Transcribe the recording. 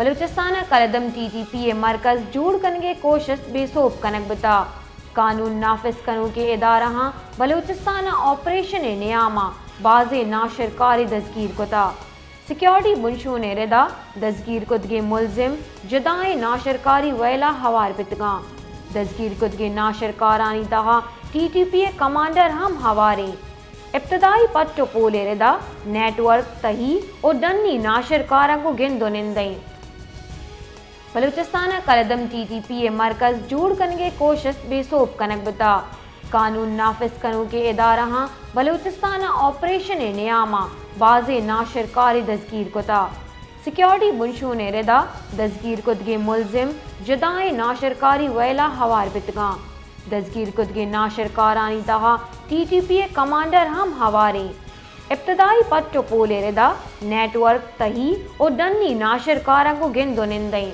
بلوچستان ء کلدم T T P ء مرکز جوڑ کنگ ء کوشست بے سوب کنگ بوتگ۔ قانون نافذ کنوکیں ادارہاں بلوچستان ء آپریشن ء نیام ء بازیں ناشرکارے دزگیر کتگ۔ سیکیورٹی بنشون ء ردا دزگیر کتگیں ملزم جدائیں ناشرکاری ویل ء ہوار بیتگاں۔ دزگیر کتگیں ناشرکارانی تہا ٹی ٹی پی ء کمانڈر ہم ہواریں۔ ابتدائی پٹ و پول ء ردا نیٹ ورک تہی و ڈنی ناشرکاراں گوں گند و نند ایں۔ بلوچستان ء کلدم ٹی ٹی پی ء مرکز جوڑ کنگ ء کوشست بے سوب کنگ بوتگ۔ قانون نافذ کنوکیں ادارہاں بلوچستان ء آپریشن ء نیام ء بازیں ناشرکارے دزگیر کتگ۔ سیکیورٹی بنشون ء ردا دزگیر کتگیں ملزم جدائیں ناشرکاری ویل ء ہوار بیتگاں۔ دزگیر کتگیں ناشرکارانی تہا ٹی ٹی پی ء کمانڈر ہم ہواریں۔ ابتدائی پٹ و پول ء ردا نیٹ ورک تہی و ڈنی ناشرکاراں گوں گند و نند ایں۔